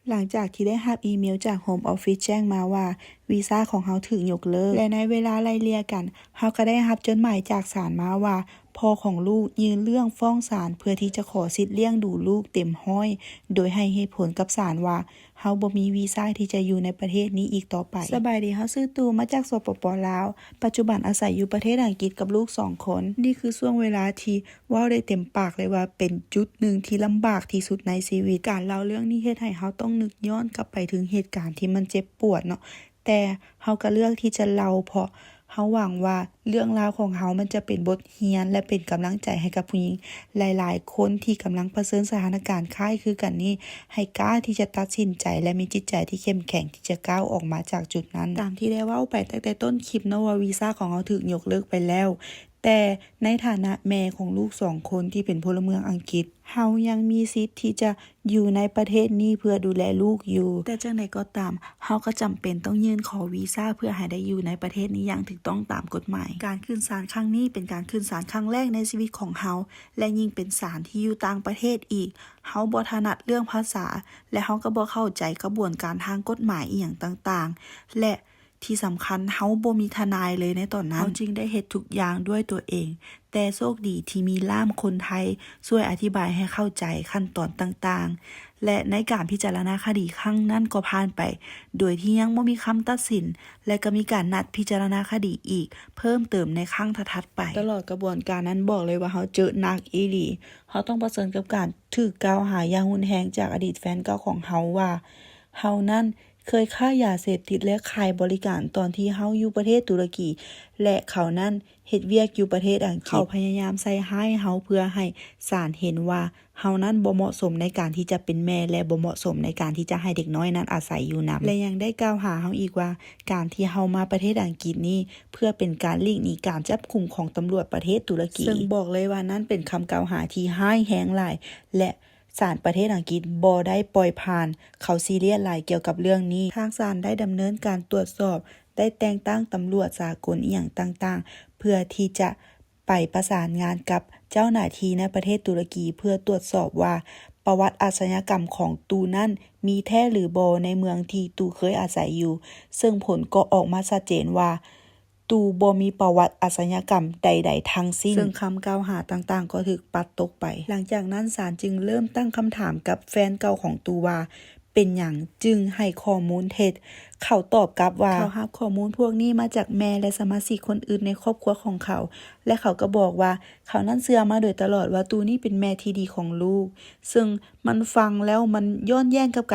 ຫຼັງຈາກທີ່ໄດ້ຮັບອີເມວຈາກ Home Office ແຈ້ງມາວ່າ ວີຊາຂອງເຮົາຖືກຍົກເລີກ ແລະ ໃນເວລາໄລ່ເລ່ຍກັນ ເຮົາກໍໄດ້ຮັບຈົດໝາຍຈາກສານມາວ່າ ພໍ່ຂອງລູກຍື່ນເລື່ອງຟ້ອງສານ ເພື່ອທີ່ຈະຂໍສິດລ້ຽງດູລູກເຕັມຮ້ອຍ ໂດຍໃຫ້ເຫດຜົນກັບສານວ່າ ເຮົາບໍ່ມີວີຊາທີ່ຈະຢູ່ໃນປະເທດນີ້ອີກຕໍ່ໄປ. ສະບາຍດີ, ເຮົາຊື່ຕູ້ ມາຈາກ ສປປ ລາວ, ປັດຈຸບັນອາໄສຢູ່ປະເທດອັງກິດກັບລູກສອງຄົນ. ນີ້ຄືຊ່ວງເວລາທີ່ ເວົ້າໄດ້ເຕັມປາກເລີຍວ່າເປັນຈຸດໜຶ່ງທີ່ລຳບາກທີ່ສຸດໃນຊີວິດ. ການເລົ່າເລື່ອງນີ້ເຮັດໃຫ້ເຮົາຕ້ອງນຶກຍ້ອນກັບໄປເຖິງເຫດການທີ່ມັນເຈັບປວດເນາະ, ແຕ່ເຮົາກໍເລືອກທີ່ຈະເລົ່າ ເພາະເຮົາຫວັງວ່າເລື່ອງລາວຂອງເຮົາມັນຈະເປັນບົດຮຽນ ແລະ ເປັນກຳລັງໃຈໃຫ້ກັບຜູ້ຍິງຫຼາຍໆຄົນທີ່ກຳລັງປະເຊີນສະຖານະການຄ້າຍຄືກັນນີ້ ໃຫ້ກ້າທີ່ຈະຕັດສິນໃຈ ແລະ ມີຈິດໃຈທີ່ເຂັ້ມແຂງທີ່ຈະກ້າວອອກມາຈາກຈຸດນັ້ນ. ຕາມທີ່ໄດ້ເວົ້າໄປຕັ້ງແຕ່ຕົ້ນຄລິບເນາະ ວ່າວີຊາຂອງເຮົາຖືກຍົກເລີກໄປແລ້ວ, ແຕ່ໃນຖານະແມ່ຂອງລູກສອງຄົນທີ່ເປັນພົນລະເມືອງອັງກິດ, ເຮົາຍັງມີສິດທີ່ຈະຢູ່ໃນປະເທດນີ້ເພື່ອດູແລລູກຢູ່. ແຕ່ຈັ່ງໃດກໍຕາມ, ເຮົາກໍຈຳເປັນຕ້ອງຍື່ນຂໍວີຊາເພື່ອໃຫ້ໄດ້ຢູ່ໃນປະເທດນີ້ຢ່າງຖືກຕ້ອງຕາມກົດໝາຍ. ການຂຶ້ນສານຄັ້ງນີ້ເປັນການຂຶ້ນສານຄັ້ງແລກໃນຊີວິດຂອງເຮົາ ແລະ ຍິ່ງເປັນສານທີ່ຢູ່ຕ່າງປະເທດອີກ. ເຮົາບໍ່ຖະໜັດເລື່ອງພາສາ ແລະ ເຮົາກໍບໍ່ເຂົ້າໃຈກະບວນການທາງກົດໝາຍອີ່ຫຍັງຕ່າງໆ ແລະ ທີ່ສຳຄັນເຮົາບໍ່ມີທະນາຍເລີຍໃນຕອນນັ້ນ, ເຮົາຈຶ່ງໄດ້ເຮັດທຸກຢ່າງດ້ວຍຕົວເອງ, ແຕ່ໂຊກດີທີ່ມີລ່າມຄົນໄທຊ່ວຍອະທິບາຍໃຫ້ເຂົ້າໃຈຂັ້ນຕອນຕ່າງໆ ແລະ ໃນການພິຈາລະນາຄະດີຄັ້ງນັ້ນກໍຜ່ານໄປໂດຍທີ່ຍັງບໍ່ມີຄຳຕັດສິນ ແລະ ກໍມີການນັດພິຈາລະນາຄະດີອີກເພີ່ມເຕີມໃນຄັ້ງຖັດໆໄປ. ຕະຫຼອດກະບວນການນັ້ນບອກເລີຍວ່າເຮົາເຈິໜັກອີ່ຫຼີ, ເຮົາຕ້ອງປະເຊີນກັບການຖືກກ່າວຫາຢ່າງຮຸນແຮງຈາກອະດີດແຟນເກົ່າຂອງເຮົາວ່າ ເຮົານັ້ນ ເຄີຍຄ້າຢາເສບຕິດ ແລະ ຂາຍບໍລິການຕອນທີ່ເຮົາຢູ່ປະເທດຕຸລະກີ ແລະ ເຂົານັ້ນເຮັດວຽກຢູ່ປະເທດອັງກິດ. ເຂົາພະຍາຍາມໃສ່ຮ້າຍເຮົາເພື່ອໃຫ້ສານເຫັນວ່າເຮົານັ້ນບໍ່ເໝາະສົມໃນການທີ່ຈະເປັນແມ່ ແລະ ບໍ່ເໝາະສົມໃນການທີ່ຈະໃຫ້ເດັກນ້ອຍນັ້ນອາໄສຢູ່ນຳ ແລະ ຍັງໄດ້ກ່າວຫາເຮົາອີກວ່າ ການທີ່ເຮົາມາປະເທດອັງກິດນີ້ ເພື່ອເປັນການຫຼີກໜີການຈັບກຸມຂອງຕຳຫຼວດປະເທດຕຸລະກີ ເຊິ່ງບອກເລີຍວ່ານັ້ນເປັນຄຳກ່າວຫາທີ່ຮ້າຍແຮງຫຼາຍ ແລະ ສານປະເທດອັງກິດບໍ່ໄດ້ປ່ອຍຜ່ານ, ເຂົາຊີຣຽສຫຼາຍກ່ຽວກັບເລື່ອງນີ້. ທາງສານໄດ້ດຳເນີນການຕວດສອບ, ໄດ້ແຕ່ງຕັ້ງຕຳຫຼວດສາກົນອີ່ຫຍັງຕ່າງໆ ເພື່ອທີ່ຈະໄປປະສານງານກັບເຈົ້າໜ້າທີ່ໃນປະເທດຕຸລະກີ ເພື່ອຕວດສອບວ່າປະຫວັດອາຊະຍາກຳຂອງຕູນັ້ນມີແທ້ຫຼືບໍ່ໃນເມືອງທີ່ຕູເຄີຍອາໄສຢູ່, ເຊິ່ງຜົນກໍອອກມາຊັດເຈນວ່າ ຕູບໍ່ມີປະຫວັດອາຊະຍາກຳໃດໆທັງສິ້ນ, ເຊິ່ງຄຳກ່າວຫາຕ່າງໆກໍຖືກປັດຕົກໄປ. ຫຼັງຈາກນັ້ນສານຈຶ່ງເລີ່ມຕັ້ງຄຳຖາມກັບແຟນເກົ່າຂອງຕູວ່າ ເປັນຫຍັງຈຶ່ງໃຫ້ຂໍ້ມູນເທັດ? ເຂົາຕອບກັບວ່າ ເຂົາຮັບຂໍ້ມູນພວກນີ້ມາຈາກແມ່ ແລະ ສະມາຊິກຄົນອື່ນໃນຄອບຄົວຂອງເຂົາ ແລະ ເຂົາກໍບອກວ່າ ເຂົານັ້ນເຊື່ອມາໂດຍຕະຫຼອດວ່າຕູນີ້ເປັນແມ່ທີ່ດີຂອງລູກ, ເຊິ່ງມັນຟັງແລ້ວມັນຍ້ອນແຍ້ງກັບການ